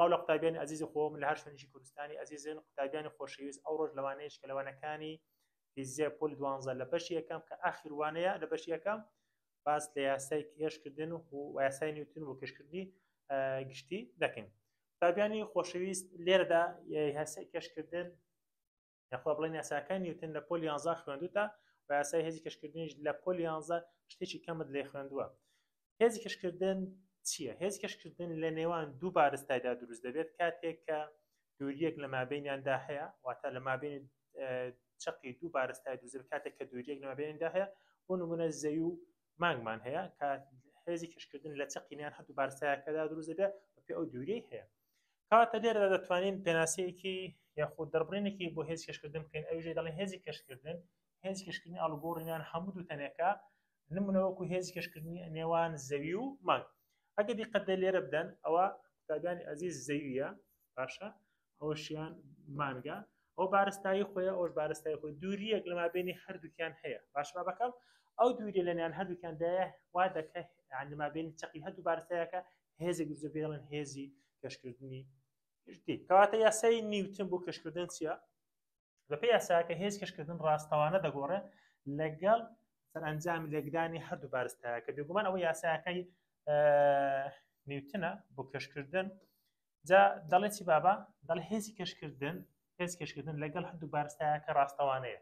سڵاو لە قوتابیانی ئەزیزی خۆم لە هەر شوێنێکی کوردستانی ئەزیزن. قوتابیانی خۆشەویست، ئەو ڕۆژ لەوانەیەش کە لەوانەکانی فیزیای پۆلی دوانزە لە بەشی یەکەم کە ئاخیر وانەیە لە بەشی یەکەم باس لە یاسای کێشکردن و یاسای نیوتن و کێشکردنی گشتی دەکەین. قوتابیانی خۆشەویست، لێرەدا یاسای کێشکردن یاخوا بڵێن یاساکانی نیوتن لە پۆلی یانزە خوێندوتە و یاسای هێزی کەشکردنیش لە پۆلی یانزە شتێکی کەمت لێ خوێندووە. هێزی کەشکردن چییە؟ هێزی کەشکردن لە نێوان دوو بارستایدا دروست دەبێت کاتێک کە دووریەک لە مابینیاندا هەیە، واتە لە مابینی چەقی دوو بارستای دروست دەبێت کاتێک کە دووریەک لە مابینیاندا هەیە. بۆ نمونە زەوی و مانگمان هەیە کە هێزی کەشکردن لە چەقی نێوان هەردوو بارستایەکەدا دروست دەبێت بەپێی ئەو دووریەی هەیە. کەواتە لێرەدا دەتوانین پێناسەیەکی یاخود دەربڕینێکی بۆ هێزی کەشکردن بکەین، ئەویش دەڵێن هێزی کەشکردن هێزی کەشکردنی ئاڵوگۆڕی نێوان هەموو دوو تەنێکە، نمونە وەکو هێزی کەشکردنی نێوان زەوی و مانگ. ئەگەر دیقەت دە لێرە بدەن، ئەوە قوتابیانی ئەزیز زەویە، باشە، ئەوەشیان مانگە، ئەو بارستایی خۆیە، ئەوش بارستایی خۆی، دووریەک لە مابینی هەردووکیان هەیە. باش بابەکەم، ئەو دووریە لە نێوان هەردووکیاندایە وا دەکە یعنی مابینی چەقی هەردوو بارستایەکە هێزێک دروست دەبێت، دەڵێن هێزی کەشکردنی گشتی. کەواتە یاسای نیوتن بۆ کەشکردن چییە؟ بەپێی یاساکە هێز کەشکردن ڕاستەوانە دەگۆڕێ لەگەڵ سەرئەنجامی لێکدانی هەردوو بارستایەکە. بێگومان ئەوە یاساکەی نیوتنە بۆ کەشکردن. جا دەڵێ چی بابا؟ دەڵێ هێزی کەشکردن هێز کەشکردن لەگەڵ هەردوو بارستایەکە ڕاستەوانەیە.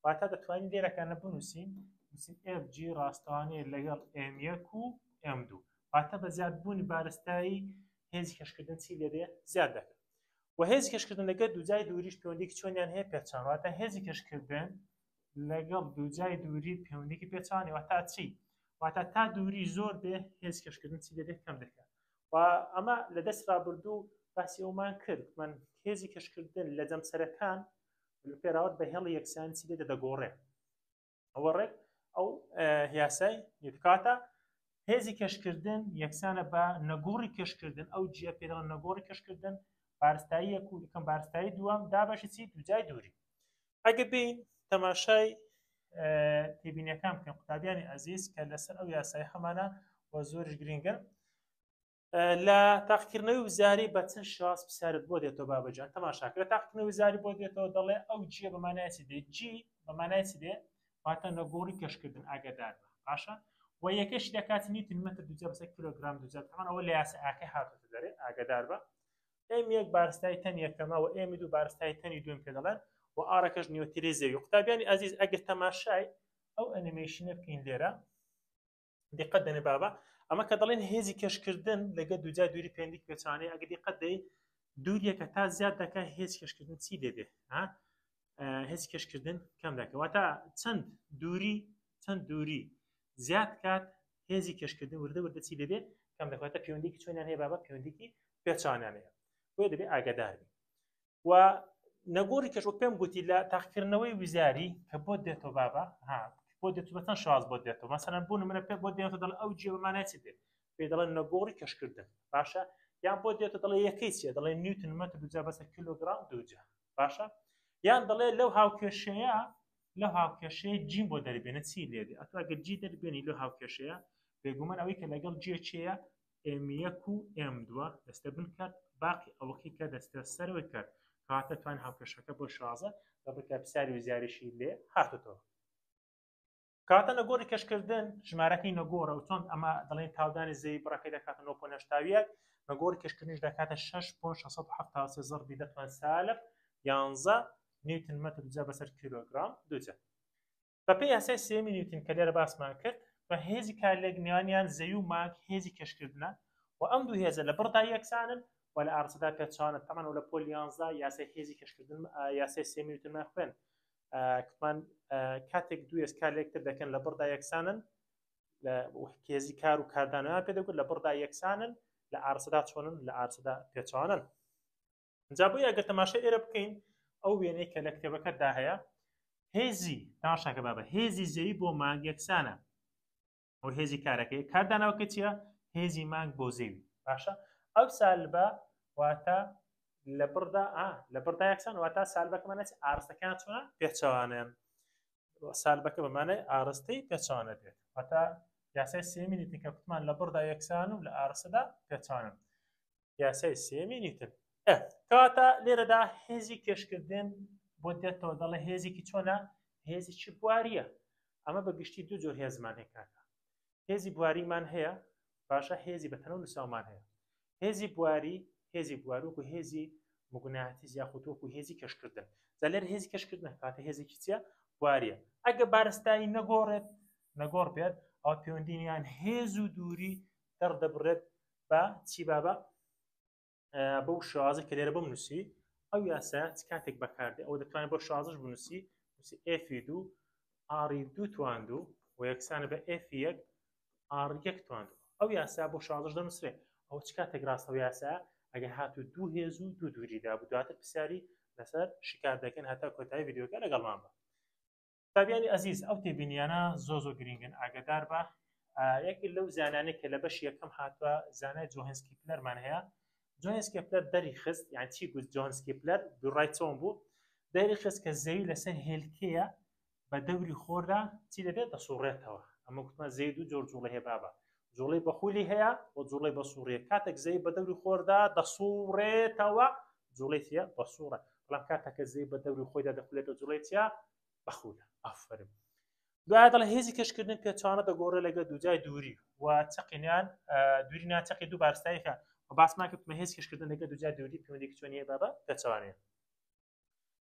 واتە دەتوانین لێرەکانە بنووسین، نووسین FG ڕاستەوانەیە لەگەڵ M1 و M2، واتە بە زیادبوونی بارستایی هێزی کەشکردن چی لێدێ؟ زیاد دەکات. و هێزی کەشکردن لەگەڵ دووجای دووریش پەیوەندیکی چۆنیان هەیە؟ پێچان. واتە هێزی کەشکردن لەگەڵ دووجای دووری پەیوەندیکی پێچوانی. واتە چی؟ واتە تا دووری زۆر بێ هێز کەشکردن چی لێدێ؟ کەم دەکات. و ئەمە لە دەست رابردوو باسی ئەومان کرد، من هێزی کەشکردن لە جەمسەرەکان پێراوت بە هێڵی یەکسان چی لێدە دەگۆڕێ. ئەوە ڕێک ئەو یاسای نیوتکاتە هێزی کەشکردن یەکسانە بە نەگۆڕی کەشکردن، ئەو جیە پێ دەڵێن نەگۆڕی کەشکردن، بارستایی یەک و یەکەم بارستایی دووەم دابەشی چی؟ دووجای دووری. ئەگە بین تەماشای تێبینیەکان بکەن قوتابیانی ئەزیز کە لەسەر ئەو یاسای هەمانە و زۆریش گرنگن لە تاقیکردنەوەی وزاری بە چەند شێواز پرسیارت بۆ دێتەوە بابەجان تەماشاکە. لە تاقیکردنەوەی وزاری بۆ دێتەوە دەڵێ ئەو جیە بە مانای چی دێ؟ جی بە مانای چی دێ؟ واتە نەگۆڕی کەشکردن، ئاگادار بە. باشە، و یەکەش دەکات نیوتن مەتر دووجا بەسەر کیلۆگرام دووجا، تەمان ئەوە لە یاساکەی هاتووەتە دەرێ، ئاگادار بە. ئێم یەک بارستای تەن یەکەمە و ئێم دوو بارستای تەنی دووەم پێ دەڵێن و ئارەکەش نیوەتیرەی زەوی. قوتابیانی ئەزیز ئەگەر تەماشای ئەو ئەنیمەیشنە بکەین لێرە دیقەت دەنێ بابا، ئەمە کە دەڵێن هێزی کێشکردن لەگە دووجای دووری پێندیک پێچانەیە، ئەگە دیقەت دەی دووریەکە تا زیاد دەکە هێز کێشکردن چی لێ دێ؟ هێز کێشکردن کەم دەکە. واتە چەند دووری چەند دووری زیاد کات هێزی کێشکردن وردە وردە چی لێ دێ؟ کەم دەکاتە. پەیوەندیکی چۆنیان هەیە بابا؟ پەیوەندیکی پێچانیان هەیە، بۆیە دەبێ ئاگادار بین. و نەگۆڕی کەش وەک پێم گوتی لە تاقیکردنەوەی وزاری کە بۆ دێتەوە بابا، ها بۆ دێتەوە بە چەند شێواز بۆ دێتەوە. مەسەلەن بۆ نمونە پێ بۆ دێتەوە دەڵێ ئەو جێ بە مانای چی دێ؟ پێ دەڵێن نەگۆڕی کەشکردن. باشە، یان بۆ دێتەوە دەڵێ یەکەی چییە؟ دەڵێ نیوتن مەتر دووجا بەسەر کیلۆگرام دووجا. باشە، یان دەڵێ لەو هاوکێشەیە لەو هاوکێشەیە جیم بۆ دەربێنە چی لێ دێ؟ ئەتو ئەگەر جی دەربێنی لەو هاوکێشەیە بێگومان ئەوەی کە لەگەڵ جێ چێیە ئێم یەک و ئێم دووە دەستە بن کەرت، باقی ئەوەکەی کە دەستە سەرەوەی کەرت. کەواتە توان هاوکێشەکە بۆ شازە دەبکە پرسیاری وزاریشی لێ هاتوتەوە. کاتە نەگۆڕی کەشکردن ژمارەکەی نەگۆڕە و چۆن ئەمە دەڵێن تاودانی زەوی بڕەکەی دەکاتە 9.81، نەگۆڕی کەشکردنیش دەکاتە 6.673 زەربی دەتوان سالب 11 نیوتن مەتر دوجا بەسەر کیلۆگرام دوجا. بەپێی یاسای سێیەمی نیوتن کە لێرە باسمان کرد بە هێزی کارلێک نێوانیان زەوی و مانگ هێزی کێشکردنە و ئەم دوو هێزە لە بڕدا یەکسانن و لە ئاڕاستەدا پێچەوانە. تەمان و لە پۆل 11 یاسای هێزی کێشکردن یاسای سێیەمی نیوتنمان خوێن کتمان کاتێک دوو هێز کار لێکتر دەکەن لە بڕدا یەکسانن، لە هێزی کار و کاردانەوەیان پێ دەگوت لە بڕدا یەکسانن، لە ئاڕاستەدا چۆنن؟ لە ئاڕاستەدا پێچەوانن. جا بۆیە ئەگەر تەماشای ئێرە بکەین ئەو وێنەی کە لە کتێبەکەتدا هەیە هێزی تەماشاکە بابە هێزی زەوی بۆ مانگ یەکسانە ئەو هێزی کارەکەی کاردانەوەکە چییە؟ هێزی مانگ بۆ زەوی. باشە، ئەو سالبە واتە لە بڕدا ئا لە بڕدا یەکسان، واتە سالبەکەمان نەچ ئاڕاستەکان چۆنە؟ پێچەوانەن. سالبەکە بەمانای ئاڕاستەی پێچەوانە دێت. واتە یاسای سێیەمی نیوتن کە کوتمان لە بڕدا یەکسان و لە ئاڕاستەدا پێچەوانن. یاسای سێیەمی نیوتن. ئە کەواتە لێرەدا هێزی کێشکردن بۆ دێتەوە دەڵێ هێزێکی چۆنە؟ هێزێکی بواریە. ئەمە بە گشتی دوو جۆر هێزمان هەیە کاکە. هێزی بواریمان هەیە، باشە هێزی بە تەنە نووسراومان هەیە. هێزی بواری، هێزی بوار وەکو هێزی مگوناتیز یاخود وەکو هێزی کێشکردن. جا لێرە هێزی کێشکردن کاتە هێزێکی چییە؟ بواریە. ئەگە بارستایی نەگۆڕێت، نەگۆڕ بێت، ئەوە پەیوەندی هێز و دووری دەردەبڕێت بە چی بابە بەو شێوازە کە لێرە بم نووسی ئەو یاسا چ کاتێک بەکاردێ ئەو دەتوانێت بۆ شازش بنووسی نووسی F دوو R دوو تواندوو و یەکسانە بە F یەک R یەک تواندوو ئەو یاسا بۆ شازش دەنووسرێ. ئەو چ کاتێک ڕاستە و یاسا ئەگەر هاتوو دوو هێز و دوو دووری دابوو. دواتر پرسیاری لەسەر شیکار دەکەن. هەتا کۆتایی ڤیدیۆکە لەگەڵمان بە. قوتابیانی ئەزیز ئەو تێبینیانە زۆر زۆر گرنگن، ئاگادار بە. یەکێک لەو زانانەی کە لە بەشی یەکەم هاتووە زانای جۆهنس کیپلەرمان هەیە. جۆهنس کێپلەر دەری خست، یان چی گوت جۆهنس کێپلەر؟ دوڕای چۆن بوو؟ دەری خست کە زەوی لەسەر هێلکەیە بە دەوری خۆردا چی دەبێت؟ دەسوڕێتەوە. ئەمە گوتمان زەوی دوو جۆر جوڵە هەیە بابە، جوڵەی بە خولی هەیە و جوڵەی بە سوڕیە. کاتێک زەوی بە دەوری خۆردا دەسوڕێتەوە جوڵەی چییە؟ بە سوڕە. بەڵام کاتێک کە زەوی بە دەوری خۆیدا دەخولێتەوە جوڵەی چییە؟ بە خولە. ئافەرم. دوای دەڵێ هێزی کەشکردن پێچوانە دەگۆڕێ لەگەڵ دووجای دووری و چەقینیان دووری ناچەقی دوو بارستاییکە و باسمان کرد هێز کەشکردن لەگەڵ دووجای دووری پەیوەندیکی چۆنیە بابە؟ پێچەوانەیە.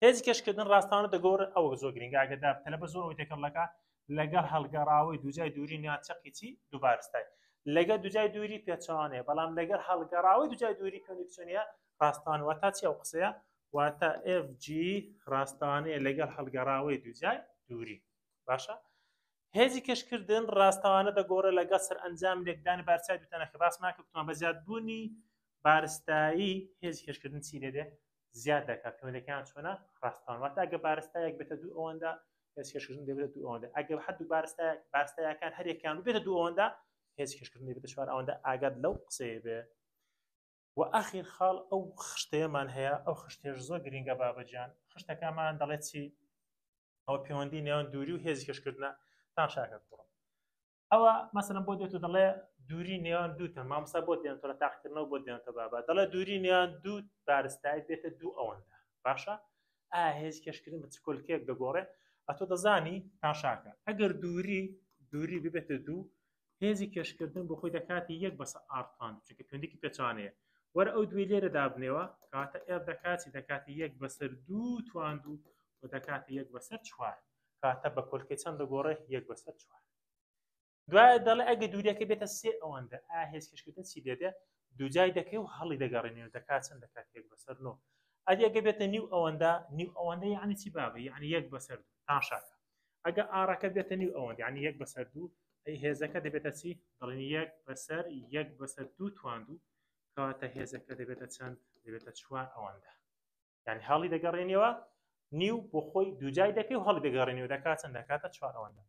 هێزی کەشکردن ڕاستانە دەگۆڕێ، ئەوە زۆر گرنگە ئاگادار تەلەبە زۆر ئەوەی تێکەڵ دەکا لەگەڵ هەڵگەڕاوەی دووجای دووری ناچەقی چی؟ دوو بارستای. لەگەڵ دووجای دووری پێچەوانەیە، بەڵام لەگەڵ هەڵگەڕاوەی دووجای دووری پەیوەندیکی چۆنیە؟ ڕاستان. واتە چی ئەو قسەیە؟ واتە FG ڕاستانەیە لەگەڵ هەڵگەڕاوەی دووجای دووری. باشە هێزی کەشکردن ڕاستەوانە دەگۆڕێ لەگەڵ سەرئەنجام لێکدانی بارستای دوو تەنەکە. باسمان کرد بە زیادبوونی بارستایی هێزی کەشکردن چی لێدێ؟ زیاد دەکات. پەیوەندەکان چۆنە؟ ڕاستەوان. واتە ئەگە بارستایەک بێتە دوو ئەوەندە هێزی کەشکردن دەبێتە دوو ئەوەندە، ئەگەر هەردوو بارستایەکان هەرێکیان ببێتە دوو ئەوەندە هێزی کەشکردن دەبێتە چوار ئەوەندە. ئاگات لەو قسەیە بێ. و ئاخیر خاڵ ئەو خشتەیەمان هەیە، ئەو خشتێش زۆر گرنگە بابەجان. خشتەکەمان دەڵێت چی؟ ئەوە پەیوەندی نێوان دووری و هێزی کەشکردنە. تامشاکە کوڕم ئەوە مەسەلەن بۆ دێت و دەڵێ دووری نێوان دوو تەن، مامۆستا بۆ دێنێتەوە لە تاقیکردنەوە بۆ دێنێتەوە بابا، دەڵێ دووری نێوان دوو بارستایی بێتە دوو ئەوەندە. باشە ئایا هێزی کێشکردن بە چ کۆلکەیەک دەگۆڕێ؟ ئەتۆ دەزانی تاشاکە ئەگەر دووری ببێتە دوو، هێزی کێشکردن بۆ خۆی دەکاتی یەک بەسە R تواند، چونکە پەیوەندیکی پێچوانەیە. وەرە ئەو دووی لێرە دابنێوە، کەواتە F دەکاتی دەکاتی یەک بەسەر دوو تواند و دەکاتی یەک بەسەر چوار. کاتە بە کۆلکەی چەند دەگۆڕێ؟ یەک بەسەر چوار. دوایە دەڵێ ئەگە دووریەکە بێتە سێ ئەوەندە ئا هێز کێشکردن چی لێدێ؟ دووجای دەکەی و هەڵی دەگەڕێنێ و دەکات چەند؟ دەکات یەک بەسەر نۆ. ئەدی ئەگە بێتە نیو ئەوەندە، نیو ئەوەندە یعنی چی بابە؟ یعنی یەک بەسەر دوو. تاشاکە ئەگە ئاڕەکە بێتە نیو ئەوەندە یعنی یەک بەسەر دوو، ئەی هێزەکە دەبێتە چی؟ دەڵێن یەک بەسەر یەک بەسەر دوو تواندوو، کەواتە هێزەکە دەبێتە چەند؟ دەبێتە چوار ئەوەندە. یعنی هەڵی دەگەڕێنیەوە نیو بۆ خۆی دووجای دەکەی و هەڵی دەگەڕێنیەوە دەکات چەند؟ دەکاتە چوار ئەوەندە.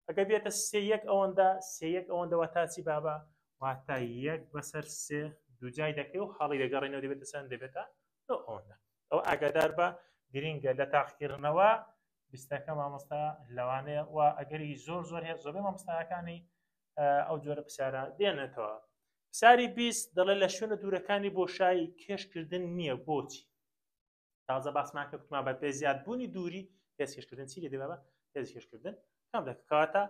ئەگەر بێتە سێ یەک ئەوەندە، سێ یەک ئەوەندە واتا چی بابە؟ واتا یەک بەسەر سێ دووجای دەکەی و هەڵی دەگەڕێنەوە دەبێتە چەند؟ دەبێتە نۆ ئەوەندە. ئەو ئاگادار بە گرنگە لە تاقیکردنەوە بیستەکە مامۆستا لەوانەیە و ئەگەری زۆر زۆر هەیە زۆربەی مامۆستاکانی ئەو جۆرە پرسیارە دێنێتەوە. پرسیاری 20 دەڵێ لە شوێنە دوورەکانی بۆشایی کێشکردن نییە، بۆچی؟ تازە باسمان کرد کوتمان بە پێ زیادبوونی دووری هێز کێشکردن چی لێ دەبێ؟ هێز کێشکردن کەم دەکات. کەواتە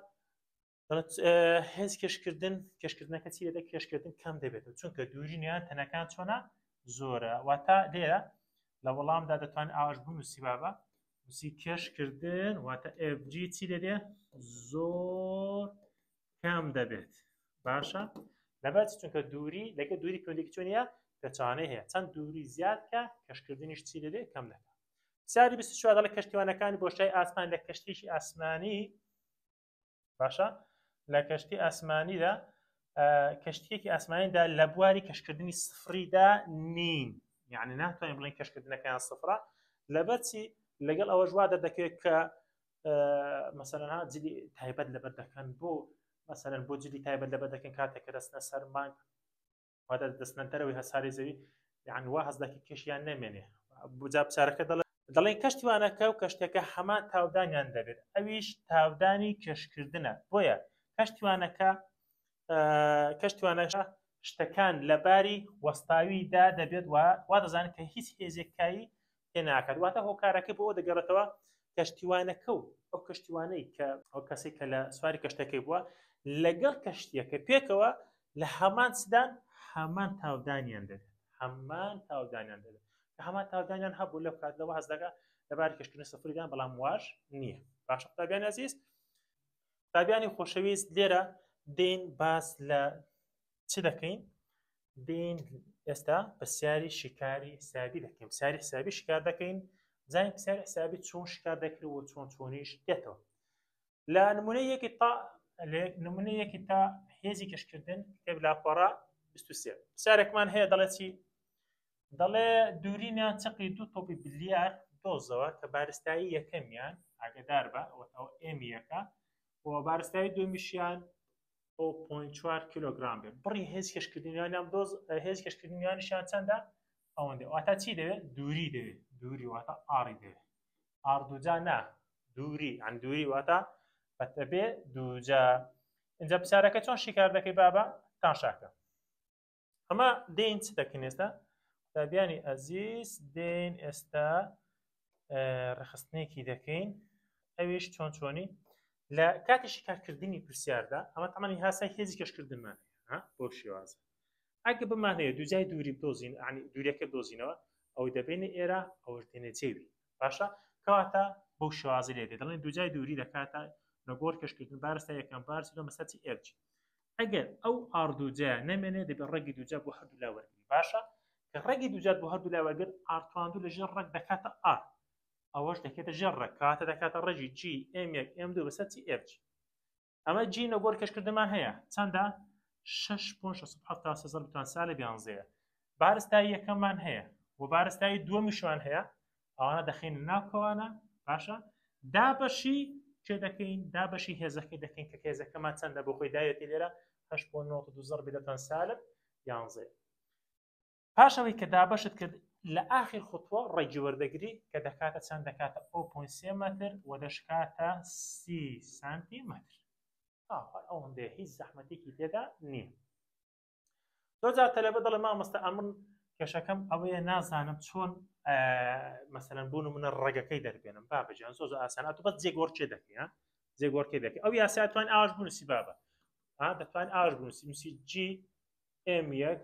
هێز کێشکردن کێشکردنەکە چی لێ دەکات؟ کێشکردن کەم دەبێتەوە، چونکە دووری نێوان تەنەکان چۆنە؟ زۆرە. واتە لێرە لە وەڵامدا دەتوانین ئاواش بنووسی بابە، نووسی کێشکردن واتە FG چی لێ دێ؟ زۆر کەم دەبێت. باشە لەبەر چی؟ چونکە دووری لەگە دووری پەیوەندیکی چۆنیە؟ پێچوانەی هەیە. چەند دووری زیاد کە کەشکردنیش چی لێ دێ؟ کەم دەکات. پرسیاری 24 دەڵێ کەشتیوانەکانی بۆشای ئاسمان لە کەشتیی ئاسمانی، باشە لە کەشتی ئاسمانیدا، کەشتیەکی ئاسمانیدا لە بواری کەشکردنی سفریدا نین، یعنی ناتوانین بڵێن کەشکردنەکەیان سفرە. لەبەرچی؟ لەگەڵ ئەوەش وا دەردەکەوێت کە مەسەلەن ها جلی تایبەت لەبەر دەکەن، بۆ مەسەلەن بۆ جلی تایبەت لەبەر دەکەن کاتێک کە دەستنە سەر مانگ، واتە دەستنە دەرەوەی هەساری زەوی، یعنی وا هەست دەکەی کێشیان نەمێنێ. جا پرسیارەکە دەڵێن کەشتیوانەکە و کەشتەکە هەمان تاودانیان دەبێت، ئەویش تاودانی کێشکردنە. بۆیە کەشتیوانەکە شتەکان لە باری وەستاویدا دەبێت و وا دەزانن کە هیچ هێزێک کاری پێ ناکات. واتە هۆکارەکەی بۆ ئەوە دەگەڕێتەوە کەشتیوانەکە و ئەو کەشتیوانەی کە ئەو کەسێک کە لە سواری کەشتەکەی بووە لەگەڵ کەشتیەکە پێکەوە لە هەمان چدان هەمان تاودانیان دەبێت هەمان تاودانیان دەبێت کە هەمان تاودانیان هەبوو لەو کات لەوە هەست دەکا لەباری کەشتکردنی سفریدان بەڵام واش نییە. باشە قوتابیان ئەزیز، قوتابیانی خۆشەویست، لێرە دێین باس لە چ دەکەین؟ دێین ئێستا پرسیاری شیکاری حسابی دەکەین، پرسیاری حسابی شیکار دەکەین، بزانین پرسیاری حسابی چۆن شیکار دەکرێت و چۆن چۆنیش دێتەوە. لە نمونە یەکی تا لە نمونە یەکی تا هێزی کەشکردن کتێب لاپەڕە 23 پرسیارێکمان هەیە دەڵێ چی؟ دەڵێ دوورینیان چەقی دوو تۆپی بلیار دۆزەوە کە بارستایی یەکەمیان ئاگدار بە ئەوە M یەکە و بارستایی دووەمیشیان 0.4 کیلۆگرام بێت. بڕی هێز کێشکردنیانیان دۆز هێز کێشکردنیانیشیان چەندە؟ ئەوەندە. واتە چی دەوێت؟ دووری دەوێت، دووری واتە R ی دەوێت، R دووجا نا دووری ئەن دووری واتە بەتەبێ دووجا. اینجا پرسیارەکە چۆن شیکار دەکەی بابە؟ تاشاکە ئەمە دێین چ دەکەین ئێستا قوتابیانی ئەزیز؟ دێین ئێستا ڕێخستنێکی دەکەین، ئەویش چۆن چۆنی لە کاتی شیکارکردنی پرسیاردا ئەمە تەمەنی هاسای هێزی کەشکردنمان هەیە بۆ شێوازە. ئەگە بمانەیە دووجای دووری بدۆزین، ینی دووریەکە بدۆزینەوە، ئەو دەبێنە ئێرە، ئەوەش دێنە جێوی. باشە کەواتە بەو شێوازە لێ دێت دەڵێن دووجای دووری دەکاتە نەگۆڕ کەشکردن بارستا یەکەم بارس دووەم بەسەر چی FG. ئەگەر ئەو R دووجا نەمێنێ دەبێت ڕەگی دووجا بۆ هەردوو لا وەرگری. باشە کە ڕەگی دووجات بۆ هەردوو لا وەرگر R تواندوو لە ژێر ڕەگ دەکاتە R، ئەوەش دەکێتە ژێر ڕەگ، کەواتە دەکاتە ڕەگی G M یەک M دوو بەسەر چی FG. ئەمە G نەگۆڕ کەشکردنمان هەیە چەندە؟ 6.673 زەرب توان سالب یانزەیە. بارستایی یەکەممان هەیە و بارستایی دووەمیشمان هەیە، ئەوانە دەخەین ناو کەوانە. باشە دابەشی چێ دەکەین؟ دابەشی هێزەکەی دەکەین کە هێزەکەمان چەندە بۆ خۆی داوێتی لێرە 8.92 زەربی دە توان سالب یانزەیە. پاشەوەی کە دابەشت کرد لە ئاخر خطوە ڕێگی وەردەگری کە دەکاتە چەند؟ دەکاتە 0.3 مەتر و دەشکاتە 30 سانتیمەتر. ئەوەندەیە، هیچ زەحمەتێکی تێدا نییە. زۆر جار تەلەبە دەڵێ مامۆستا ئەمن کێشەکەم ئەوەیە نازانم چۆن مەسەلەن بۆ نمونە ڕێگەکەی دەربێنم. بابە گیان زۆر زۆر ئاسان، ئەتوو بەس جێگۆڕکێ دەکەی، ها جێگۆڕکێ دەکەی. ئەو یاسا توان ئاش بنووسی بابە، ها دەتوان ئاش بنووسی، نووسی G M یەک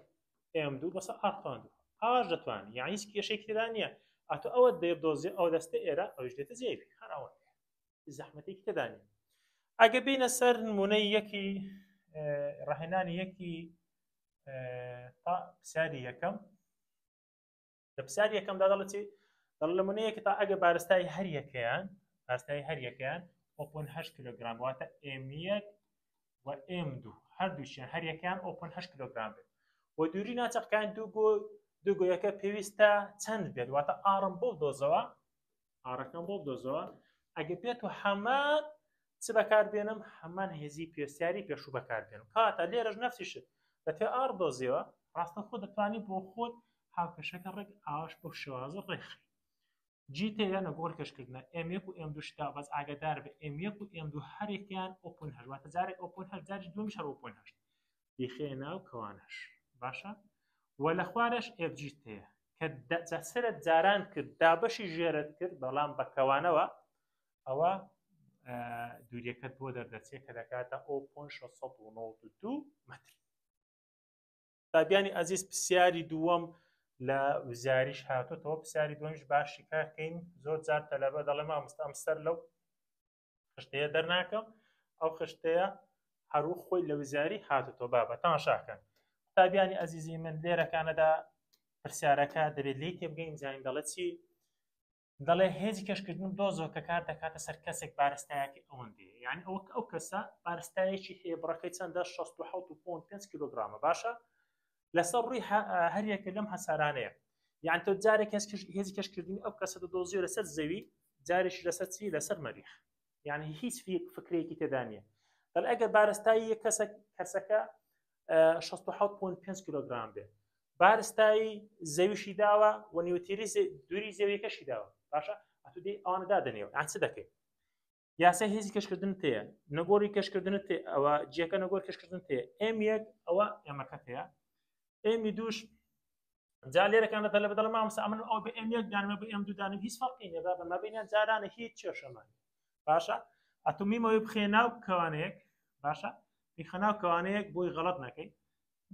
M دوو بەسە R توان دوو، ئاش دەتوانانی، یعنی هیچ کێشەیەکی تێدا نییە. ئەتۆ ئەوە دەیبدۆزی ئەو دەستە ئێرە ئەوش دێتە جێوی، هەر ئەوە زەحمەتێکی تێدا نییە. ئەگە بینە سەر نمونەی یەکی ڕاهێنانی یەکی تا پرسیاری یەکەم، لە پرسیاری یەکەمدا دەڵێ چی؟ دەڵێ لە نمونەیەکی تا ئەگە بارستای هەر یەکەیان، بارستای هەر یەکەیان 0.8 کیلۆگرام، واتە M یەک و M دوو هەردووشیان هەر یەکەیان 0.8 کیلۆگرام بێت و دووری ناچەقەکان دوو گۆ دوو گۆیەکە پێویستە چەند بێت؟ واتە R م بۆ دۆزەوە، R ەکەم بۆ بدۆزەوە. ئەگە بێت و هەمان چ بەکاربێنم؟ هەمان هێزی پێسیاری پێشوو بەکاربێنم. کەواتە لێرەش نەفسی شت دەتێ R دۆزیەوە، ڕاستەوخۆ دەتوانی بۆ خۆت هاوکێشەکە ڕێک ئاواش بەو شێوازە ڕێکخەی. G تێیە نەگۆڕ کێشکردنە M یەک و M دوو شتا، بەس ئاگادار بە M یەک و M دوو هەرێکیان 0.8، واتە جارێک 0.8 جارێک دووەمیش هەر 0.8 بیخێ ناو کەوانەش. باشە و لە خوارەش FG تێیە کە سەرت جاران کرد دابەشی ژێرت کرد بەڵام بە کەوانەوە ئەوە دووریەکەت بۆ دەردەچێت کە دەکاتە 0.692 مەتر. قوتابیانی ئەزیز پرسیاری دووەم لە وزاریش هاتۆتەوە، پرسیاری دووەمیش باش شیکارکەین. زۆر جار تەلەبە دەڵێ مامۆستا ئەم سەر لەو خشتەیە دەرناکەم، ئەو خشتەیە هەرو خۆی لە وزاری هاتۆتەوە. بابە تەماشاکەن قوتابیانی ئەزیزی من، لێرەکانەدا پرسیارەکە دەبێت لێی تێبگەین زانین دەڵێ چی. دەڵێ هێزی کەشکردن دۆزەوە کە کار دەکاتە سەر کەسێک بارستایەکی ئەوەندەیە، یعنی ئەوە ئەو کەسە بارستایەکی هەیە بڕەکەی چەندە؟ 67.5 کیلۆگرامە. باشە لەسەر ڕووی هەریەکە لەم هەسارانەیە، یعنی تۆ جارێک هێزی کەشکردنی ئەو کەسە دەدۆزیەوە لەسەر زەوی، جارێکی لەسەر چی؟ لەسەر مەریخ. یعنی هیچ فکرێکی تێدا نییە. دەڵێ ئەگەر بارستایی یەک کەسەکە 67.5 کیلۆگرام بێت، بارستایی زەویشی داوە و نیوتیری دووری زەویەکەشی داوە. باشە ئەتو دێی ئەوانە دادەنێەوە، یان چ دەکەی؟ یاسای هێزی کەشکردن تێیە، نەگۆڕی کەشکردن تێ، ئەوە جیەکە نەگۆر کەشکردن تێ، M یەک ئەوە M ەکە تێیە. ئێمی دووش جا لێرەکان لە دەلە بەدەڵ مامۆستا ئەمن ئەو بە ئێم یەک دانمە بە ئێم دوو دانم هیچ فەرقی نییە بابە مابینیان جارانە هیچ کێشەمان باشە ئەتۆ میمەوەی بخێ ناو کەوانەیەک باشە بیخە ناو کەوانەیەک بۆی غەڵەت نەکەی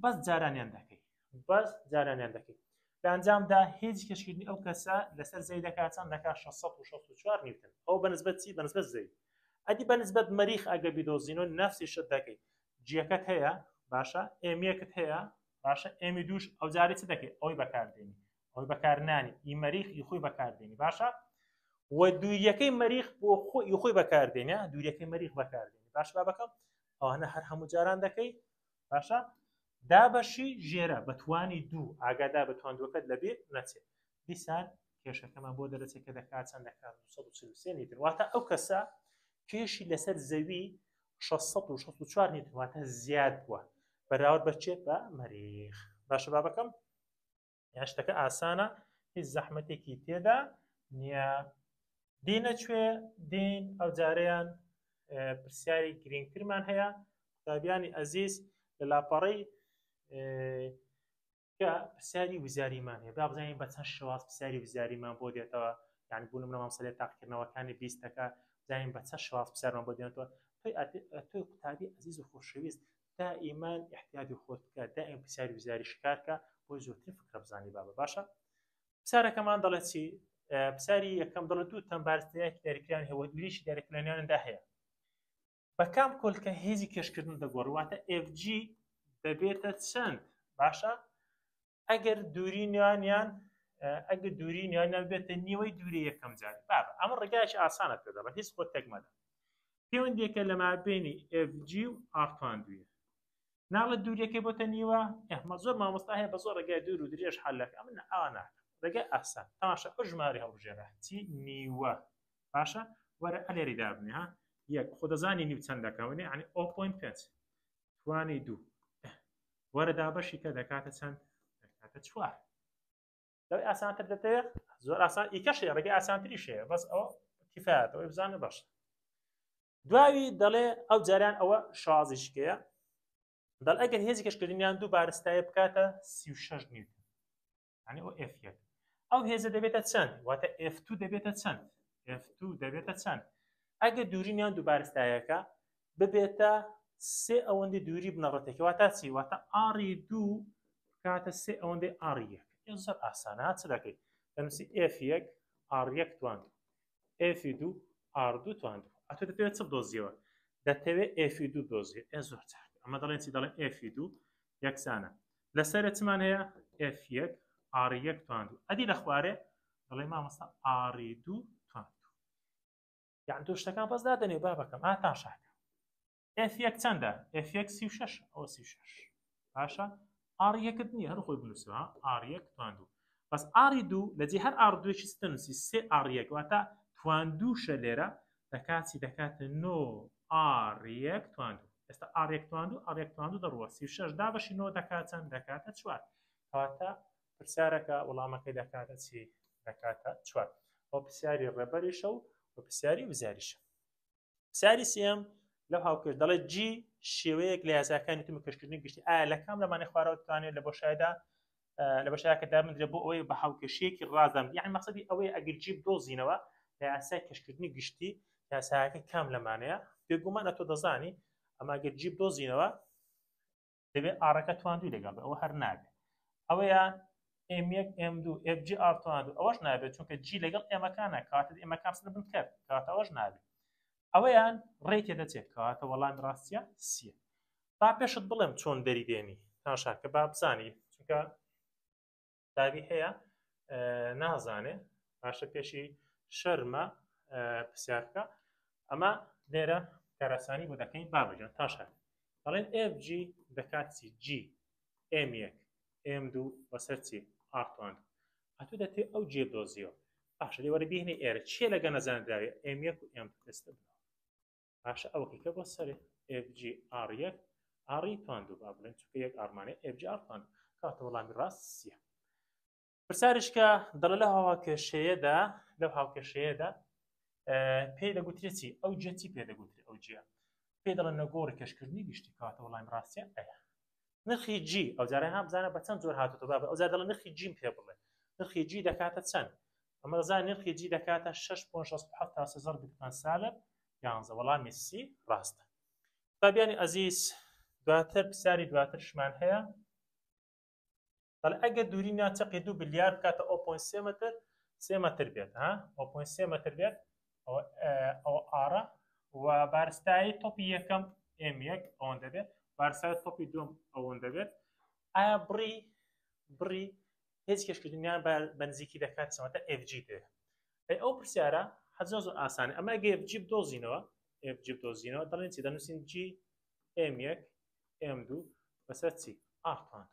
بەس جارانیان دەکەی بەس جارانیان دەکەی لە ئەنجامدا هێزی کێشکردنی ئەو کەسە لەسەر زەوی دەکات چەند دەکات 664 نیوتن ئەو بەنسبەت چی بەنسبەت زەوی ئەدی بەنسبەت مەریخ ئەگە بیدۆزینەوە نەفسی شت دەکەی جیەکەت هەیە باشە ئێمیەکت هەیە باشە ئێمی دووش ئەو جارێ چ دەکەی ئەوی بەکاردێنی ئەوی بەکارنانی ئی مەریخ ئی خۆی بەکاردێنی باشە و دووریەکەی مەریخ بۆ خۆی خۆی بەکاردێنە دووریەکەی مەریخ بەکاردێنی باش بابەکەم ئەوانە هەر هەموو جاران دەکەی باشە دابەشی ژێرە بەتوانی دوو ئاگادا بەتوان دووەکەت لەبیر نەچێت دیسان کێشەکەمان بۆ دەرەچێت کە دەکات چەند دەکات 243 نیتر واتە ئەو کەسە کێشی لەسەر زەوی 664 نیتر واتە زیاد بووە بەراورد بە چێ بە مەریخ باشە بابەکەم یان شتەکە ئاسانە هیچ زەحمەتێکی تێدا نییە دینە کوێ دین ئەو جارەیان پرسیاری گرنگترمان هەیە قوتابیانی ئەزیز لە لاپەڕەی کە پرسیاری وزاریمان هەیە با بزانین بە چەند شێواز پرسیاری وزاریمان بۆ دێتەوە یعنی بوون منە مامسەلێ تاقیکردنەوەکانی بیستەکە بزانین بە چەند شێواز پرسیارمان بۆ دێنێتەوە تۆی تۆی قوتابی ئەزیز و خۆشەویست دائیمان احتیاطی خۆت بکە دائیم پرسیاری وزاری شکارکە بۆی زۆرترین فکرە بزانی بابە باشە پرسیارەکەمان دەڵێت چی پرسیاری یەکەم دەڵێت دوو تەن بارستەیەکی دیاریکراویان هەیە و دووریشی دیاریکراویاندا هەیە بە کام کۆلکە هێزی کێشکردن دەگۆڕی واتە FG دەبێتە چەند باشە ئەگەر دووری نوانیان ئەگەر دووری نوانیان بێتە نیوەی دووری یەکەم جار بابە ئەمە ڕێگایکی ئاسانە پێ دەڵێم هیچ خۆت تەک مەدە پەیوەندیەکە لە مابینی FG و R تواندویە ناڵە دووریەکەی بۆتە نیوە ئەحمە زۆر مامۆستا هەیە بە زۆر ڕێگای دوور و درێژ حلەکە ئەمن ئاوا ناکەم ڕێگای ئاسان تەماشا ئەو ژمارەی هەڵبژێرە چی نیوە باشە وەرە ئەلێری دابنێ ها یەک خۆ دەزانی نیو چەند دەکەونێ یعنی 0.5 توانی دوو وەرە دابەشی کە دەکاتە چەند دەکاتە چوار لەوەی ئاسانتر دەتەوێت زۆر ئاسان ئیکەش هەیە ڕێگەی ئاسانتریش هەیە بەس ئەوە کفایەتەوەی بزانە باش دواوی دەڵێ ئەو جاریان ئەوە شازی شکەیە دەڵ ئەگەر هێزی کەشکردنیان دوو بارستایە بکاتە 36 نیوتن یعنی ئەو F یەک ئەو هێزە دەبێتە چەند واتە F2 دەبێتە چەند F2 دەبێتە چەند ئەگەر دوورینیان دوو بارستایەکە ببێتە سێ ئەوەندەی دووری بنەڕەتێکی واتە چی واتە R ی دوو بکاتە سێ ئەوەندەی R ی یەک زۆر ئاسانە چ دەکەیت دەنووسی F یەک R یەک تواند F دوو R دوو تواند ئەتۆ دەتەوێت چ بدۆزیەوە دەتەوێت F دوو بدۆزیەوە ئێ زۆر چاک ئەمە دەڵێن چی دەڵێن F دوو یەکسانە لەسەر چمان هەیە F یەک R یەک تواندو ئەدی لە خوارێ دەڵێ مامۆستا R ی دوو تواندو یان تۆ شتەکان بەس دادەنێ بابەکەم ئاتان شاکە F یەک چەندە F یەک 36 ئەوە 36 باشە R یەکت نییە هەر خۆی بنووسەوە R یەک تواندو بەس R ی دوو لە جێ هەر R دووێکی ستە نووسی سێ R یەک واتە تواندووشە لێرە دەکات چی دەکاتە نۆ R یەک تواندو ئێستا R یەک تواندو R یەک تواندو دەڕوە 36 دابەشی نۆ دەکات چەند دەکاتە چوار کەواتە پرسیارەکە وەڵامەکەی دەکاتە چی دەکاتە چوار ئەو پرسیاری ڕێبەریشە و پرسیاری وزاریشە پرسیاری سێم لەو هاوکێش دەڵێت G شێوەیەک لە یاساکانی تم کەشکردنی گشتی ئایا لە کام لەمانەی خوارەوە دەتوانێت لە بۆشایدا لە بەشایەکە دابندرێت بۆ ئەوەی بە هاوکێشەیەکی ڕازدان یعنی مەقصدی ئەوەیە ئەگەر G بدۆزینەوە لە یاسای کەشکردنی گشتی یاساکە کام لەمانەیە بێگومان ئەتۆ دەزانی ئەما گەر G بدۆزینەوە دەبێت R ەکە تواندوی لەگەڵ بێ ئەوە هەر نابێت ئەوەیان M یەک M دوو F G R تواندو ئەوەش نابێت چونکە G لەگەڵ M ەکانە کاتت M ەکان بسنە بن کەر کاتە ئەوەش نابێت ئەوەیان ڕێی تێدەچێت کەواتە وەڵامی ڕاستیە سیە با پێشت بڵێم چۆن دەری دێنی تاشاکە با بزانی چونکە قوتابی هەیە نازانێ باشە پێشی شەرمە پرسیار بکە ئەمە لێرە کاراسانی بۆ دەکەین بابەجان تاشە دەڵێن FG دەکات چی G M1 M2 بەسەر چی R تواند ئەتو دەتێ ئەو جێ دۆزیەوە باشە لێ وەرە بهێنی ئێرە چیە لەگە نەزانراوێ M1 و M2 ئێستا بنەوە باشە ئەوەکەی کە بۆ سەرێ FG R1 R ی تواندو با بڵێن چونکە یەک R مانێ FG R تواندو کاتە وەڵامی ڕاست سیە پرسیارش کە دەڵێ لەو هاوکێشەیەدا لەو هاوکێشەیەدا پێی دەگوترێت چی ئەو جێ چی پێ دەگوترێت ئەو جێ پێ دەڵێن نەگۆڕی کەشکردنی گشتی کاتە وەڵامی ڕاستیە ئەیە. نرخی G ئەو جارە ها بزانە بە چەند زۆر هاتوتە بابە ئەو جار دەڵێ نرخی G م پێ بڵێ نرخی G دەکاتە چەند؟ ئەمە دەزانین نرخی G دەکاتە 6.67 تا 3 زەربی 5 سالب 11 وەڵامی C ڕاستە. قوتابیانی ئەزیز دواتر پرسیاری دواترشمان هەیە دەڵێ ئەگەر دووری ناچەقی دوو بلیار بکاتە 0.3 متر 3 متر بێت ها 0.3 متر بێت ئەوە R ە و بارستایی تۆپی یەکەم M یەک ئەوەندە بێت بارستایی تۆپی دووەم ئەوەندە بێت ئایا بڕی بڕی هێز کێشکردنیان بە نزیکی دەکات چەوەتە FG دێ ئەی ئەو پرسیارە حەزۆ زۆر ئاسانە ئەمە ئەگە FG بدۆزینەوە FG بدۆزینەوە دەڵێن چی دەنووسین G M یەک M دوو بەسەر چی R توان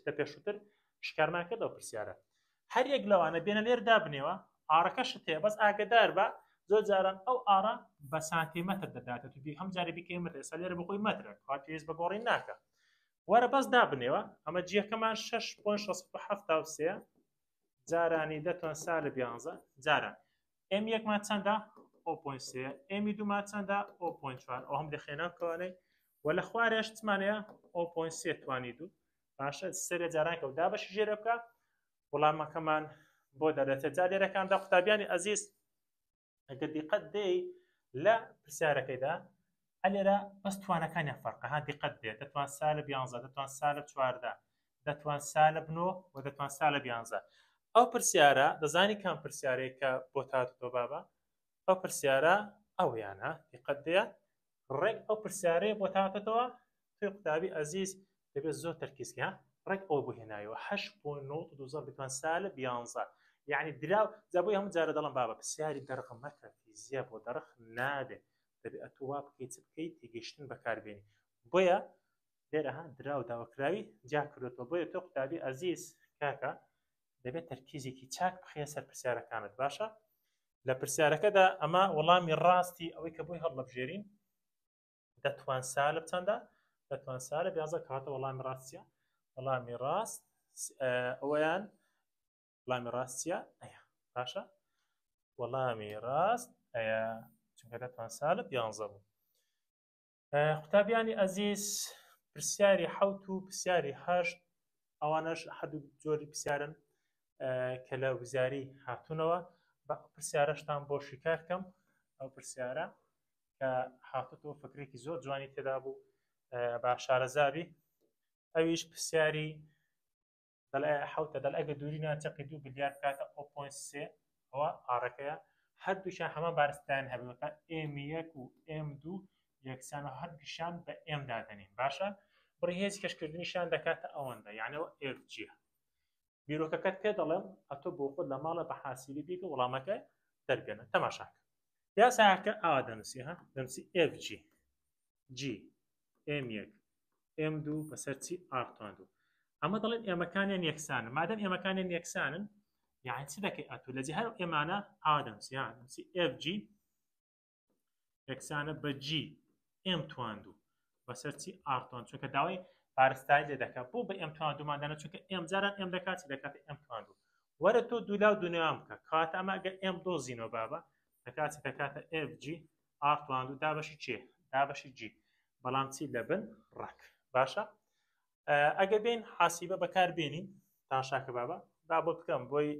لە پێشووتر شکارمان کرد ئەو پرسیارە هەر یەک لەوانە بێنە لێر دابنێوە R ەکەشت هەیە بەس ئاگدار بە زۆر جاران ئەو R ە بە سانتیمەتر دەداتە تو هەم جارێ بیکەی مەتر ئێستا لێرە بخۆی مەترە کوا پێویست بە گۆڕین ناکە وەرە بەس دابنێوە ئەمە G یەکەمان 6.73 جارانی دە تۆن سالب 11 جاران M یەکمان چەندە 0.3 M ی دوومان چەندە 0.4 ئەو هەم دەخێنە کەوانەی و لە خوارێش چمانەیە 0.3 توانی دوو باشە سەرێ جاران کە و دابەشی ژێرە بکە وەڵامەکەمان بۆ دەرێتە جا لێرەکاندا قوتابیانی ئەزیز ئەگەر دیقەت دێی لە پرسیارەکەیدا ئەلێرە بەس توانەکانیان فەرقە ها دیقەت بێت دەتوان سالب 11 دەتوان سالب 14 دەتوان سالب 9 و دەتوان سالب 11 ئەو پرسیارە دەزانی کام پرسیارێک کە بۆ تاتۆ بابە ئەو پرسیارە ئەویانە دیقەت دێ ڕێک ئەو پرسیارەیە بۆ تاتەوە تۆی قوتابی ئەزیز دەبێت زۆر تەرکیز کە ڕێک ئەوە بۆ هێنایەوە هەش بۆ نۆ دوو زەربی توان سالب یانزە یعنی دراو جا بۆی هەموو جارە دەڵم بابە پرسیاری دەرخ مەکە فیزیا بۆ دەرخ نابێت دەبێت ئەتۆ وا بکەیت چ بکەیت تێگەیشتن بەکاربێنی بۆیە لێرە ها دراو داواکراوی جیا کردێتەوە بۆیە تۆ قوتابی ئەزیز کاکە دەبێت تەرکیزێکی چاک بخەیە سەر پرسیارەکانت باشە لە پرسیارەکەدا ئەمە وەڵامی ڕاستی ئەوەی کە بۆی هەڵدەبژێرین دەتوان سالب چەندە دەتوان سالب یازە کاتە وەڵامی ڕاستە وەڵامی ڕاست ئەوەیان وەڵامی ڕاستە ئەیە باشە وەڵامی ڕاست ئەیە چونکە دەتوان سالب یانزە بوو قوتابیانی ئەزیز پرسیاری حوت و پرسیاری هەشت ئەوانەش هەردوو جۆری پرسیارن کە لە وزاری هاتوونەوە بە پرسیارەشتان بۆ شیکار کەم ئەو پرسیارە کە هاتوتەوە فکرێکی زۆر جوانی تێدا بوو با شارەزابی ئەویش پرسیاری دەڵێ حوتە دەڵ ئەگە دووری ناچەقی دوو بلیار بکاتە 0.3 ئەوە R ەکەیە هەردووشیان هەمان بارستایان هەبێتە M یەک و M دوو یەکسان و هەردووشیان بە M دادەنین باشە بڕی هێز کەشکردنیشان دەکاتە ئەوەندە یانەوە FG بیرۆکەکەت پێ دەڵێم ئەتۆ بۆ خۆت لە ماڵە بە حاسیبی بیکە وەڵامەکە دەربێنە تەماشاکە یاساکە ئاوا دەنووسی ها دەنووسی FG G M یەک M دوو بەسەر چی R توان دوو ئەمە دەڵێن M ەکانیان یەکسانن مادەم M ەکانیان یەکسانن یعنی چ دەکەی ئەتو لە جێ هەر M انە ئاوا دەنووسی ها دەنووسی FG یەکسانە بە G M تواندوو بەسەر چی R توان چونکە داوای بارستایی لێ دەکات بۆ بە M تواندوومان دانا چونکە M جاران M دەکات چی دەکات M تواندوو وەرە تۆ دوولا و دونیان بکە کەواتە ئەمە ئەگەر M دۆزینەوە بابە دەکات چی دەکاتە FG R تواندوو دابەشی چێ دابەشی G بەڵام چی لە بن ڕەک باشە ئەگەر بین حاسیبە بەکار بێنین تاشاکە بابە با بۆ بکەم بۆی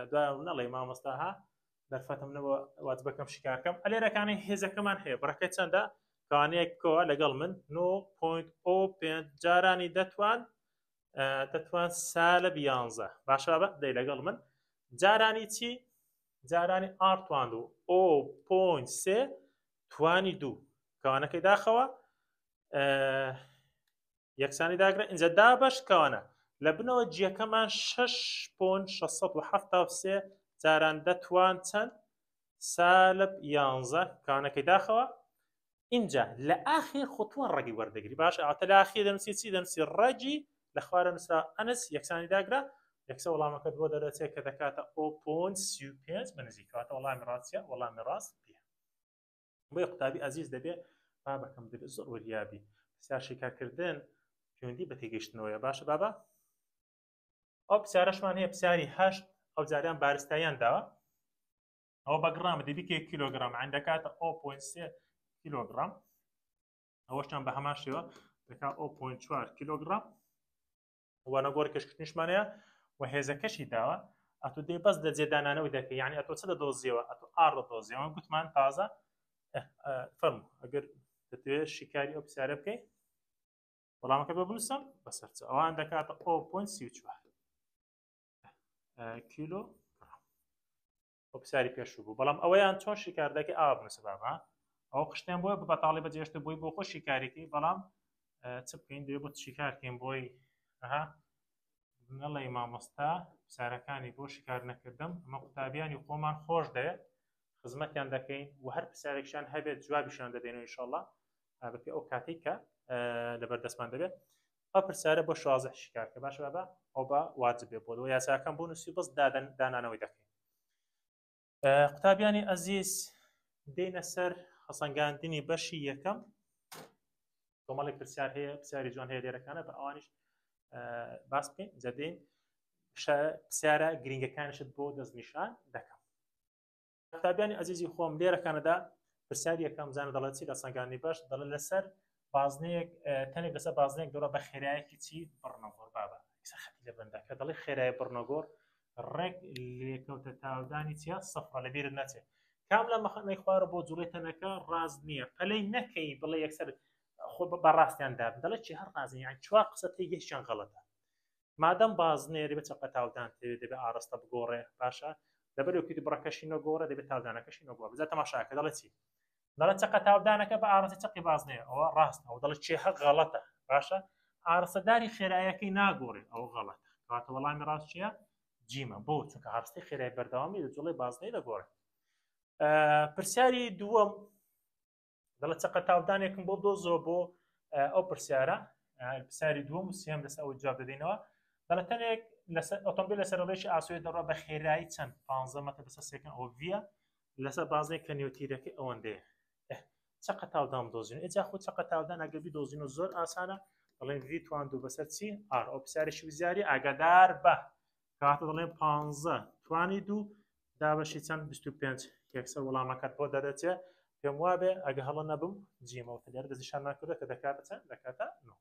دوای نەڵێ مامۆستا ها دەرفەتم نەبووە واجبەکەم شیکارکەم ئەلێرەکانی هێزەکەمان هەیە بڕەکەی چەندە کەوانەیەک بکەوە لەگەڵ من 9.05 جارانی دەتوان دەتوان سالب 11 باشە بە دەی لەگەڵ من جارانی چی جارانی R توان و 0.3 توانی دوو کەوانەکەی داخەوە یەکسانی داگرە ئینجا دابەش کەوانە لە بنەوە G یەکەمان 6.673 جاران دەتوان چەند سالب 11 کەوانەکەی داخەوە اینجا لە ئاخیر خۆتوان ڕەگی وەردەگری باش ئەوتە لە ئاخیر دەنووسی چی دەنووسی ڕەگی لە خوارە نووسرا ئەنس یەکسانی داگرە یەکسە وەڵامەکەت بۆ دەرەچێت کە دەکاتە 0.35 بە نزیکەوەتە وەڵامی ڕاستە وەڵامی ڕاست پێ بۆیە قوتابی ئازیز دەبێ بابەکەم دەبێت زۆر وریابی پرسیار شیکارکردن پەیوەندی بە تێگەیشتنەوەیە باشە بابە ئەو پرسیارەشمان هەیە پرسیاری هەشت ئەو جاریان بارستاییان داوە ئەوە بە گڕام دەبی کێ کیلۆگرام عین دەکاتە 0.3 کیلۆگرام ئەوەشتان بە هەمان شێوە دەکا 0.4 کیلۆگرام و نەگۆڕی کەشکردنیشمان هەیە و هێزەکەشی داوە ئەتۆ دێ بەس لە جێدانانەوەی دەکەی یعنی ئەتۆ چ دەدۆزیەوە ئەتۆ R دەدۆزیەوە گوتمان تازە فەرموو ئەگەر دەتەوێت شیکاری ئەو پرسیارە بکەی وەڵامەکە بە بنووسم بەسەر چ ئەوان دەکاتە 0.34 کیلۆ ئەو پرسیاری پێشوو بوو بەڵام ئەوەیان چۆن شیکار دەکەی ئاوا بنووسە بابا ئەو خشتیان بۆیە بە بەتاڵی بەجێشتە بۆی بۆ خۆ شیکاریکەی بەڵام چ بکەین دەبێت بۆ شیکارکەین بۆی ئەها نەڵێ مامۆستا پرسیارەکانی بۆ شیکار نەکردم ئەمە قوتابیانی خۆمان خۆش دەوێت خزمەتیان دەکەین و هەر پرسیارێکشان هەبێت جوابیشان دەدەینەوە ئینشاءاللە بەپێ ئەو کاتێک کە لەبەر دەستمان دەبێت ئەو پرسیارە بۆ شازح شیکار کە باشە بابا ئەو بە واجب بێ بۆ یاساکەم بۆ نووسی بەس دادەن دانانەوەی دەکەین قوتابیانی ئەزیز دێنە سەر هەسەنگاندنی بەشی یەکەم کۆمەڵێک پرسیار هەیە پرسیاری جوان هەیە لێرەکانە بە ئەوانیش باس بکەین جەدەین پرسیارە گرنگەکانشت بۆ دەستنیشان دەکەم قوتابیانی ئەزیزی خۆم لێرەکانەدا پرسیاری یەکەم زانە دەڵێت چی لە سەنگانی باش دەڵێت لەسەر بازنەیەک تەنێک لەسەر بازنەیەک دەڕە بە خێرایەکی چی بڕنەگۆڕ بابە خەتی لە بەندەکە دەڵێ خێرای بڕنەگۆڕ ڕێک لێکەوتە تاودانی چیە سەفرە لە بیرت نەچێت کام لە مەخەنەی خوارە بۆ جوڵی تەنەکە ڕاست نییە پەلەی نەکەی بڵێ یەکسەر خۆ بە ڕاستیان داب دەڵێت چی هەر ڕازی یان چوار قسە تێگەشتیان غەڵەتە مادەم بازنەیە دەبێت چەقە تاودان تێ دەبێت ئاڕاستە بگۆڕێ باشە لەبەر وکیت بڕەکەشی نەگۆڕە دەبێت تاودانەکەشی نەگۆڕ بزە تەماشاکە دەڵێ چی دەڵێ چەقە تاودانەکە بە ئاڕاستەی چەقی بازنەیە ئەوە ڕاستە ئەو دەڵێ چێ هەق غەڵەتە باشە ئاڕاستەداری خێرایەکەی ناگۆڕێ ئەو غەڵەتە کەواتە وەڵامی ڕاست چییە جیمە بۆ چونکە ئاڕاستەی خێرای بەردەوامی لە جوڵەی بازنەی دەگۆڕێت پرسیاری دووەم دەڵێ چەقە تاودانێکم بۆ دۆزەوە بۆ ئەو پرسیارە پرسیاری دووەم و سێم لەسەر ئەوە جواب دەدەینەوە دەڵێ تەنێک لەسەر ئۆتۆمبیل لەسەر ڕێکی ئاسۆی دەڕوا بە خێرایی چەند 15 مەتر لەسەر سێکن ئەوە ڤە لەسەر بازنەی کە نێوتیرەکەی ئەوەندەیە چەقە تاودان دۆزین ئێجا خۆ چەقە تاودان ئەگەر بیدۆزین و زۆر ئاسانە دەڵێن V توان دوو بەسەر چی R ئەو پرسیارێکی وزاری ئاگادار بە کەواتە دەڵێن 15 توانی دوو دابەشی چەند 25 یەکسەر وەڵامەکەت بۆ دەدەچێ پێم وابێ ئەگە هەڵە نەبم جیمەوە لێرە دەستنیشانمان کردە کە دەکاتە چەند دەکاتە نۆ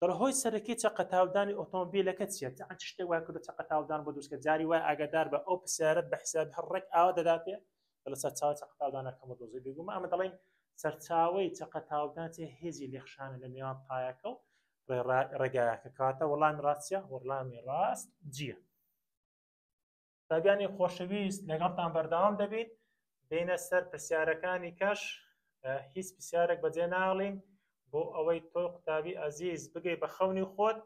دەڵێ هۆی سەرەکی چەقە تاودانی ئۆتۆمبیلەکە چییە چ شتێک وای کردو چەقە تاودان بۆ دروستکە جاری وای ئاگادار بە ئەو پرسیارەت بە حساب هەر ڕێک ئاوا دەداتێ لە سەرچاوەی چەقە تاودانەکەمە دۆزی بێگومان ئەمە دەڵێن سەرچاوەی چەقە تاودان چێ هێزی لێخشانە لە نێوان تایەکە و ڕێگایەکە کەواتە وەڵامی ڕاست چیە وەڵامی ڕاست جیە قوتابیانی خۆشەویست لەگەڵتان بەردەوام دەبین دێنە سەر پرسیارەکانی کەش هیچ پرسیارێک بەجێ ناڵین بۆ ئەوەی تۆی قوتابی ئەزیز بگەی بە خەونی خۆت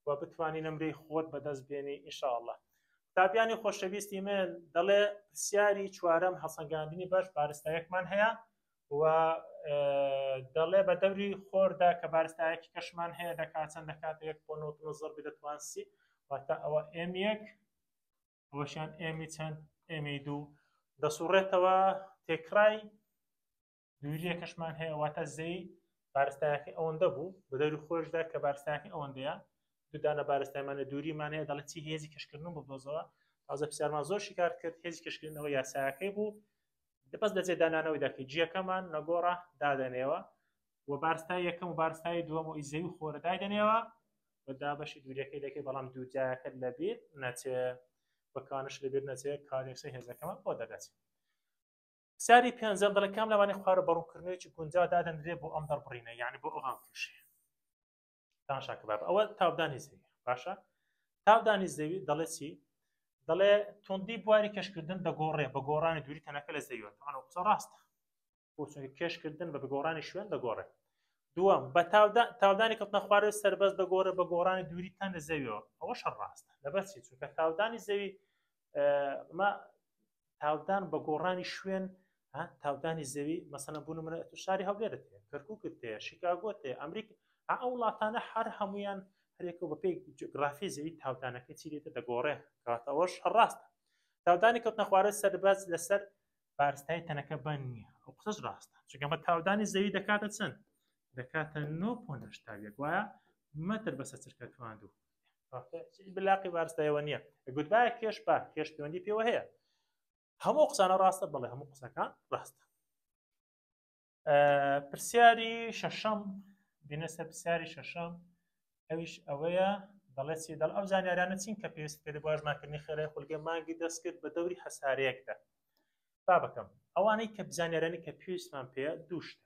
و بتوانی نمرەی خۆت بەدەست بێنی ئینشاءاللە قوتابیانی خۆشەویستی من دەڵێ پرسیاری چوارەم هەڵسەنگاندنی بەش بارستایەکمان هەیە و دەڵێ بە دەوری خۆردا کە بارستایەکی کەشمان هەیە دەکات چەند دەکات یەک بۆ نۆ زەربی دەتوان سی واتە ئەوە M یەک ئەوەشیان M ی چەند M ی دوو دەسوڕێتەوە تێکرای دووریەکەشمان هەیە واتە زەی بارستایەکەی ئەوەندە بوو بە دەوری خۆشدا کە بارستایەکەی ئەوەندەیە دوو دانە بارستایمانە دووریمان هەیە دەڵێ چی هێزی کەشکردن بدۆزەوە تازە پرسیارمان زۆر شیکار کرد هێزی کەشکردنەوە یاسایەکەی بوو بەس لە جێدانانەوەی دەکەی جیەکەمان نەگۆڕە دادەنێوە و بارستای یەکەم و بارستای دووەم و ئیزەوی و خۆرە دایدەنێوە و دابەشی دووریەکەی دەکەی بەڵام دووجایەکە لەبیر نەچێ بەکانش لەبیر نەچێ کارێکسە هێزەکەمان بۆ دەردەچێت پرسیاری پێنجەم دەڵێ کام لەوانەی خوارە بە ڕوونکردنەوەیەکی گونجاو دادەنرێ بۆ ئەم دەربڕینە یعنی بۆ ئەو هاوکێشەیە تاشاکە باب ئەوە تاودانی زەوی باشە تاودانی زەوی دەڵێ چی دەڵێ توندی بواری کەشکردن دەگۆڕێ بە گۆڕانی دووری تەنەکە لە زەویەوە تەمان ئەو قسە ڕاستە بۆ چونکە کێشکردن بە گۆڕانی شوێن دەگۆڕێ دووەم بە تاودانی کەوتنە خوارەوەی سەربەست دەگۆڕێ بە گۆڕانی دووری تەن لە زەویەوە ئەوە شەڕ ڕاستە لەبەر چی چونکە تاودانی زەوی ئەمە تاودان بە گۆڕانی شوێن تاودانی زەوی مەسەلەن بوون منە تو شاری هەولێرت هەیە کەرکووکت هەیە شیکاگۆت هەیە ئەمریکا ئەو وڵاتانە هەر هەمویان هەرێکەوە بە پێی جوگرافی زەوی تاودانەکەی چی لێتە دەگۆڕێ کەواتە ئەوەش هەر ڕاستە تاودانی کەوتنە خوارە سەربەز لەسەر بارستای تەنەکە بەند نییە ئەو قسەش ڕاستە چونکە ئەمە تاودانی زەوی دەکاتە چەند دەکاتە 9.81 وایە مەتر بەسەر چرکە تواندوو بلاقی بارستایەوە نییە گوتبایە کێش با کێش پەیوەندی پێوە هەیە هەموو قسانە ڕاستە بەڵێ هەموو قسەکان ڕاستە پرسیاری شەشەم دێنە سەر پرسیاری شەشەم ئەویش ئەوەیە دەڵێت چی دەڵ ئەو زانیارانە چین کە پێویست پێ بۆ ئەژمارکردنی خێرای خولگەی مانگی دەستکرد بە دەوری هەسارەیەکدا بابەکەم ئەوانەی کە زانیارانی کە پێویستمان پێ دوو شتە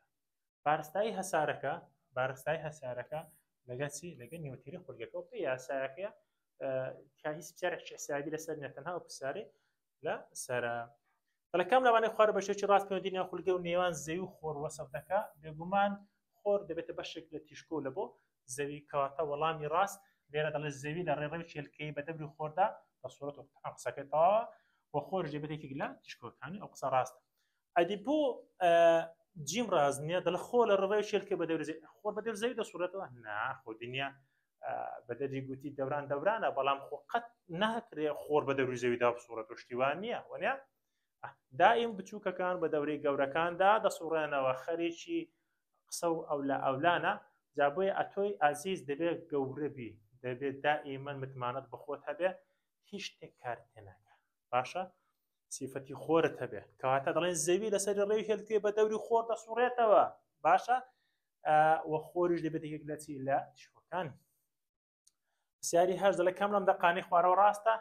بارستایی هەسارەکە بارستایی هەسارەکە لەگەڵ چی لەگەڵ نیوەتیری خولگەکە و پێ یاسایەکەیە کە هیچ پرسیارێکی حسابی لەسەر نیە تەنها ئەو پرسیارەی لە سەرە دەڵێ کام لەوانەی خوارە بە شێوەیەکی ڕاست پەیوەندی نێوان خولگە و نێوان زەوی و خۆر وەسف دەکا بێگومان خۆر دەبێتە بەشێک لە تیشکۆ لە بۆ زەوی کەواتە وەڵامی ڕاست لێرە دەڵێ زەوی لە ڕێڕەوی کێلکەی بە دەوری خۆردا دەسوڕێت و ئەم قسەکەی تەواوە و خۆرش دەبێت یەکێک لە تیشکۆکانی ئەو قسە ڕاستە ئەدی بۆ جیم ڕاز نییە دەڵێ خۆ لە ڕێڕەوی کێلکە بە دەوری زەوی خۆر بە دەوری زەوی دەسوڕێتەوە نا خۆ دنیا بە دەردی گوتی دەوران دەورانە بەڵام خۆ قەت ناکرێ خۆر بە دەوری زەویدا بسوڕێت شتی وا نییە وەنیە دائیم بچووکەکان بە دەورەی گەورەکاندا دەسوڕێنەوە خەریکی قسە و ئەولا ئەولانە جا بۆیە ئەتۆی ئازیز دەبێت گەورە بی دەبێت دائیمەن متمانەت بەخۆت هەبێ هیچ شتێک کارت تێ ناکە باشە سیفەتی خۆرت هەبێ کەواتە دەڵێن زەوی لەسەر ڕێی هێلکێ بە دەوری خۆر دەسوڕێتەوە باشە و خۆریش دەبێت یەک لە چی لە تیشکەکان پرسیاری هەش دەڵێ کام لەم دەقانەی خوارەوە ڕاستە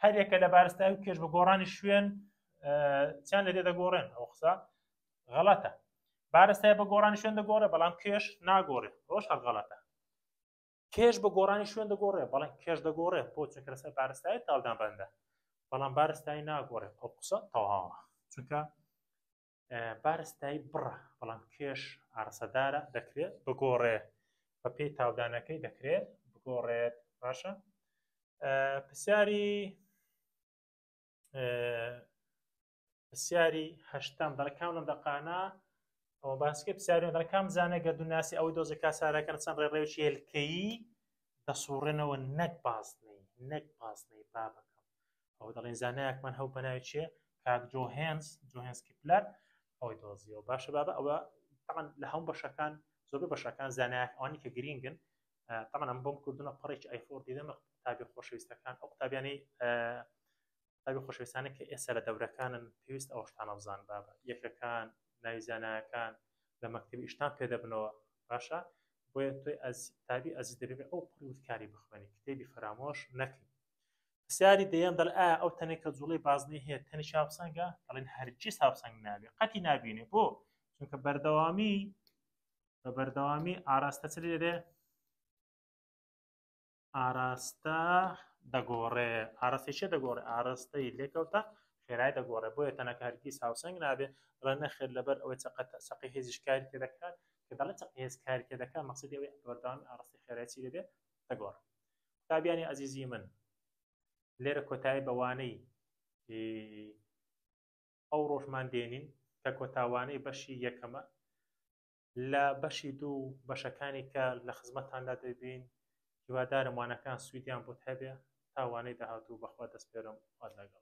هەریەکە لە بارستایی و کێش بە گۆڕانی شوێن چیان لە دێ دەگۆڕێن ئەو قسە غەڵەتە بارستای بە گۆڕانی شوێن دەگۆڕێ بەڵام کێش ناگۆڕێ ئەوش هەر غەڵەتە کێش بە گۆڕانی شوێن دەگۆڕێ بەڵێ کێش دەگۆڕێ بۆ چونکە لەسەر بارستایی تاڵدان بەندە بەڵام بارستایی ناگۆڕێ ئەو قسە تەواوە چونکە بارستایی بڕە بەڵام کێش ئارسەدارە دەکرێت بگۆڕێ بە پێی تاودانەکەی دەکرێت بگۆڕێت باشە پرسیاری پرسیاری هەشتەم دەڵێ کام لەم دەقانە ئەوە باسکە پرسیاری دەڵێ کام زانە گەردوونناسی ئەوەی دۆزی کاسارەکان چەند ڕێڕەوێکی هێلکەیی دەسوڕێنەوە نەک بازنەی نەک بازنەی بابەکەم ئەوە دەڵێن زانایەکمان هەو بەناوی چیە کاک جۆهێنس جۆهێنس کیپلەر ئەوەی دۆزیەوە باشە بابە ئەوە طبعا لە هەموو بەشەکان زۆربەی بەشەکان زانایەک ئەوانی کە گرینگن طبعا ئەم بۆم کردنە پەڕێکی ئایفۆر دیدەمە قوتابی خۆشەویستەکان ئەو قوتابیانەی قوتابی خۆشەویستانە کە ئێستا لە دەورەکانن پێویست ئەو شتانە بزان بابە یەکەکان ناوی زانایەکان لە مەکتەبی ئیشتان پێ دەبنەوە باشە بۆیە تۆی ئەز قوتابی ئەزیز دەبێت ئەو پڕی وتکاری بخوێنی کتێبی فەرامۆش نەکەی پرسیاری دەیەم دەڵێ ئایا ئەو تەنێک کە جوڵەی بازنەی هەیە تەنێکی هاوسەنگە دەڵێن هەرگیز هاوسەنگ نابێت قەتی نابینێ بۆ چونکە بەردەوامی بە بەردەوامی ئاراستە چ لێ ئاراستە دەگۆڕێ ئاراستەی چێ دەگۆڕێ ئاراستەی لێکەوتە خێرای دەگۆڕێ بۆیە تەنەکە هەرگیز هاوسەنگ نابێ دەڵێ نەخێر لەبەر ئەوەی چەقە چەقی هێزیش کاری تێ دەکات کە دەڵێ چەقی هێز کاری تێ دەکات مەقسەدی ئەوەی بەردەوامی ئاراستەی خێرای چی دەبێت دەگۆڕێ قوتابیانی ئەزیزی من لێرە کۆتایی بە وانەی ئەو ڕۆژمان دێنین کە کۆتاوانەی بەشی یەکەمە لە بەشی دوو بەشەکانی کە لە خزمەتتاندا دەبین هیوادارم وانەکان سوودیان بۆت هەبێ تا وانەی داهاتوو بەخوا دەسپێرم خوات لەگەڵ.